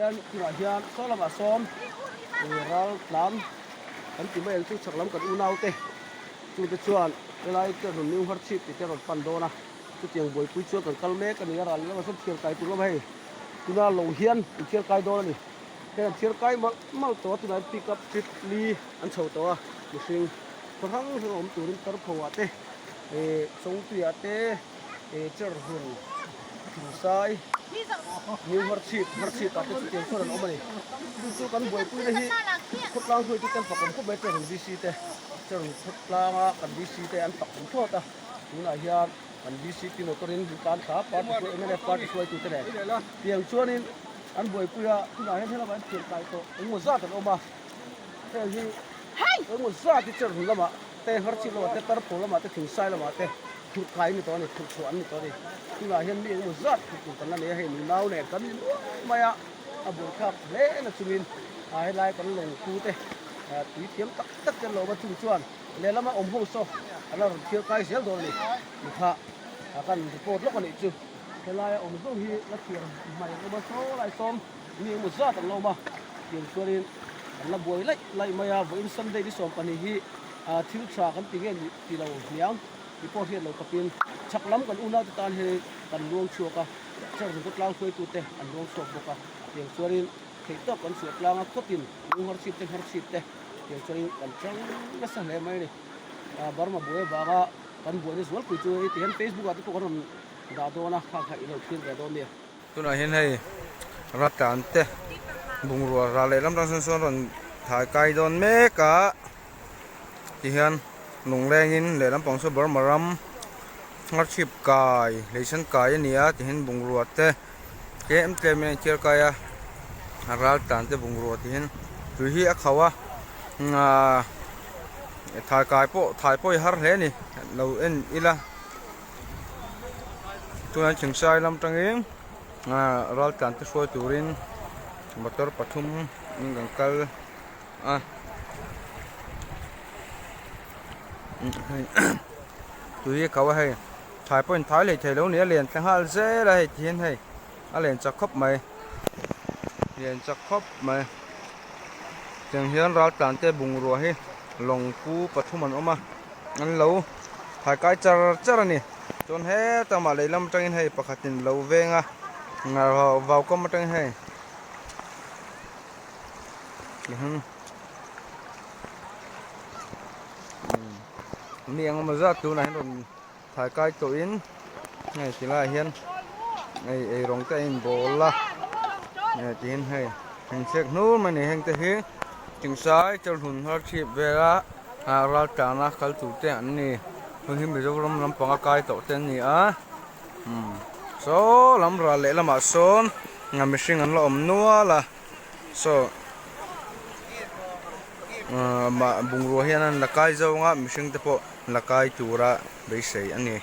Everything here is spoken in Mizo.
Hian tunah hian saw lamah sawn ral tlan kan ti mai ang chu chhak lam kan unau te chungte chuan helai te rawn new harchhip tih te rawn pan dawn a chutiang buaipui chuan kan kal mek a ni a ral lamah sawn thiar kai tur lam hei tuna lo hian an thiar kai dawn a ni heng an thiar kai malh malh tawh a tunah hian pick up trip li an chho tawh a mihring khaw hrang hrang awm turin tarpho ah te eh chawngtuiah te. He chair hun thingsai new hmarchhip hmarchhip ah te chu tiang chuan an awm a ni chu chu kan buaipui na hi khawtlang hruaitu te an fak awm khawp mai chair hun VC te chair hun khawtlang a kan VC te an fak awm thlawt a tunah hian kan VC te motor in an tlan thla a party hruai mnf party hruaitu te nen tiang chuanin an buaipui a tunah hian helamah an thian kai tawh engemaw zat an awm a heng hi engemaw zat hi chair hun lamah te hmarchhip lamah te tarphaw lamah te thingsai lamah te. Phurh kai an ni tawh a ni, phurh chhuah an ni tawh a ni. Tunah hian mi engemaw zat phurh tur kan la nei a, hei nunau nen kan ni nual mai a, a buaithlak hle na chungin a helai kan lawngpu te tui thiam tak tak te an lo awm a, chung chuan lehlama awm ho saw an la rawn thiar kai zel dawn a ni. Ni kha a kan report lawk a nih chu. Helaia awm zawng hi la thiar hmai an awm a, saw lai sawm mi engemaw zat an lo awm a, tiang chuanin kan la buai laih laih mai a, vawiin Sunday ni 12 hi thil tha kan ti nge ni ti lo hniang. Ti pawh hriat lo takin chhak lam kan unaute tan hianin kan luang chhuak a, Church khawtlang hruaitute an luang chhuak bawk a, tiang chuanin theih tawk kan chhuah tlang a, khawtin lung harchhip te hnarchhip te tiang chuanin kan chang nasa hle mai a ni. Burma buai avanga kan buaina zualpui chu hei ti hian Facebook ah te pawh kan rawn dah dawn a, kha kha i lo thlir ve dawn nia. Tunah hian hei Ratan te bungrua ral leh lam ram sawn rawn thai kai dawn mek a. Tihian lunglengin lehlam pang saw Burma ram hmarchhip kai leisan kai a ni a tihian bungrua te tlem tlem in a inthiar kai a a ral tlan te bungrua tihian tui hi a khauh a ahh thai kai pawh thai pawh i har hle a ni lo en ila chuan thingsai lam tangin ahh ral tlan te hruai turin motor pathum in kan kal. a tui a kau a hei thai pawh in thai leh thei lo a ni a len thla nghal zel a hei ti hian hei a len chak khawp mai len chak khawp mai tiang hian ral tlan te bungrua hi lawng pu pathum an awm a an lo thai kai char char a ni chuan hetah mah lehlam atangin hei pakhatin lo veng a vau kam atangin hei. Mi eng emaw zat tunah hian rawn thai kai tawhin hei ti laiah hian hei eirawng te a inbawl a hei tiin hei inchhek hnur mai a ni heng te hi thingsai chawlhun harchhip vela ah ral tlana kal tur te an ni heng hi Mizoram lampanga kai tawh te an ni a umm saw lam ral lehlamah sawn mihring an la awm nual a. Saw ahh mah bungrua hian an la kai zawng a mihring te pawh la kai tura beisei a ni.